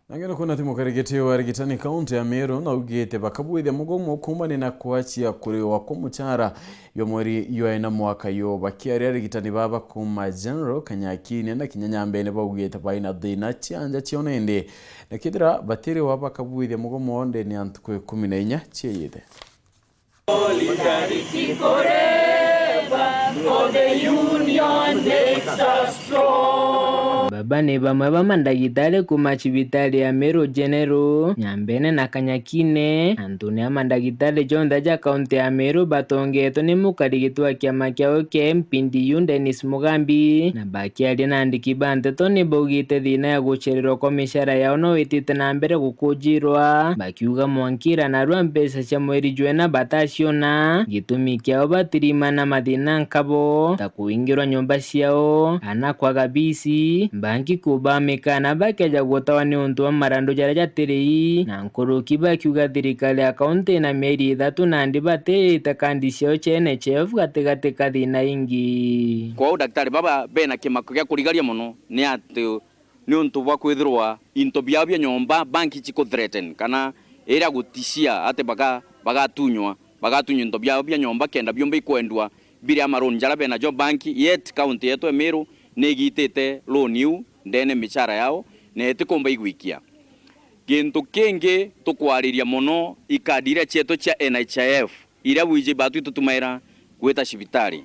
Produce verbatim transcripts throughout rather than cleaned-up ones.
Nangi nukwona ti mukarigiti wa arigitani kaunti ya Meru naugite bakabwithia mugomo kuumania na kwachia kuriwa kwa muchara jwa mweri jwa ina mwaka yu. Bakiaria, arigitani baba kuuma General, Kanyakinia na kinya Nyambene baugite baina thina cia nja ciao nindi na kethira batiriwa bakabwithia mugomo ndene ya ntuku ikumi na inya cieyite. Solidarity forever, for the union makes us strong. Baba ni bamwe ba mandagitari kuuma cibitari ya Meru General, Nyambene na Kanyakine. Antu ni a mandagitari jonthe ja kaunti ya Meru batongetwe ni mukarigiti wa kiama kiao kia M P D U Dennis Mugambi, na bakiaria na andiki ba nteto ni baugite thina ya gucererwa kwa micara yao no itite na mbere gukujirwa, bakiuga mwankira narua mbeca cia mweri jwena bataciona. Gitumi kiao batirima na mathina nkabo ta kuingirwa nyomba ciao, ana kwaga bisi, banki kubamika na bakeja gutawa ni untu wa marandu jaria jatirei, na nkuruki bakiuga thirikari ya kaunti ina mieri ithatu nandi batirite kandi ciao cia N H I F gatigati ka thina ingi. Kwou daktari baba bena kimako gia kurigaria mono ni ati niuntu bwa kwithirwa into biao bia nyomba banki ciku threaten kana iria gutishia ati baga-, bagatunywa, bagatunywa into biao bia nyomba kenda biumba ikwendua biri a maroni jaria benajo banki, yet county yetu ya Meru ni igitite loan iu ndene michara yao na itikumba igwikia. Gintu kingi tukwariria mono i kadi iria cietu cia N H I F. Iria bwiji batwi tutumaira gwita cibitari.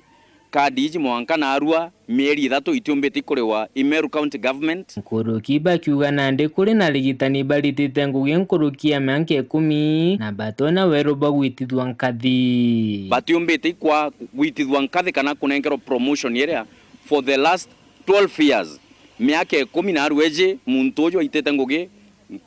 Kadi iji mwanka narua mieri ithatu itiumbite ikuriwa i Meru County Government. Nkuruki bakiuga nandi kuri na arigitani baritite ngugi nkuruki ya mianka ikumi na batona weru bwa gwitithua nkathi. Batiumbite ikwa gwitithua nkathi kana kunenkerwa promotion iria for the last twelve years. Miaka ikumi narua iji muntu uju aitite ngugi,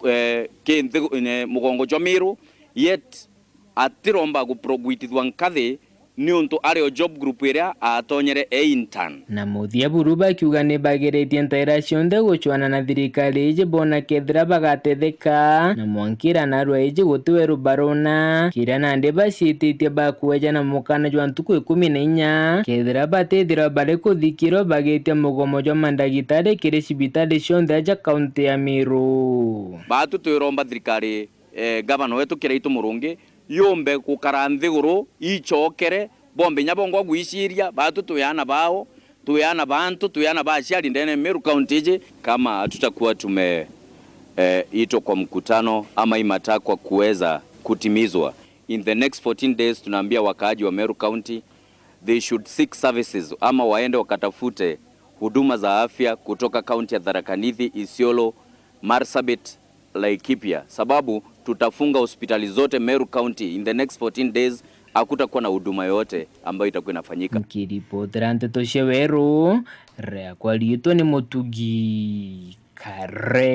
eh, ki nthi, eh, mugongo jwa Meru, yet atiromba gupro-, gwitithua nkathi niuntu ari o job group iria atonyere e intern. Na muthia buru bakiuga ni bageritie ntaira cionthe gucwana na thirikari iji bona kethira bagatetheka, na mwankira narua iji guti weru barona, kiria nandi baciititie bakweja na mukana jwa ntuku ikumi na inya kethira batithirwa bari kuthikirwa bagitia mugomo jwa mandagitari kiri cibitari cionthe ja kaunti ya Meru. Batu twiromba thirikari eh, gavana wetu Kiraitu Murungi, yumbe gukara nthiguru, icokere, bombe inya bongwa gwiciria, batu twi ana bao, twi ana ba antu, twi ana ba aciari ndene Meru County iji. Kama hatutakuwa tume, eh, itwa kwa mkutano ama hii matakwa kuweza kutimizwa, in the next fourteen days, tunaambia wakaaji wa Meru County, they should seek services ama waende wakatafute huduma za afya kutoka kaunti ya Tharaka Nithi, Isiolo, Marsabit, Laikipia, sababu tutafunga hospitali zote Meru County in the next fourteen days, hakutakuwa na huduma yoyote ambayo itakuwa inafanyika. Nkiripotera nteto cia Weru, riakwa riitwa ni Mutugi Kare.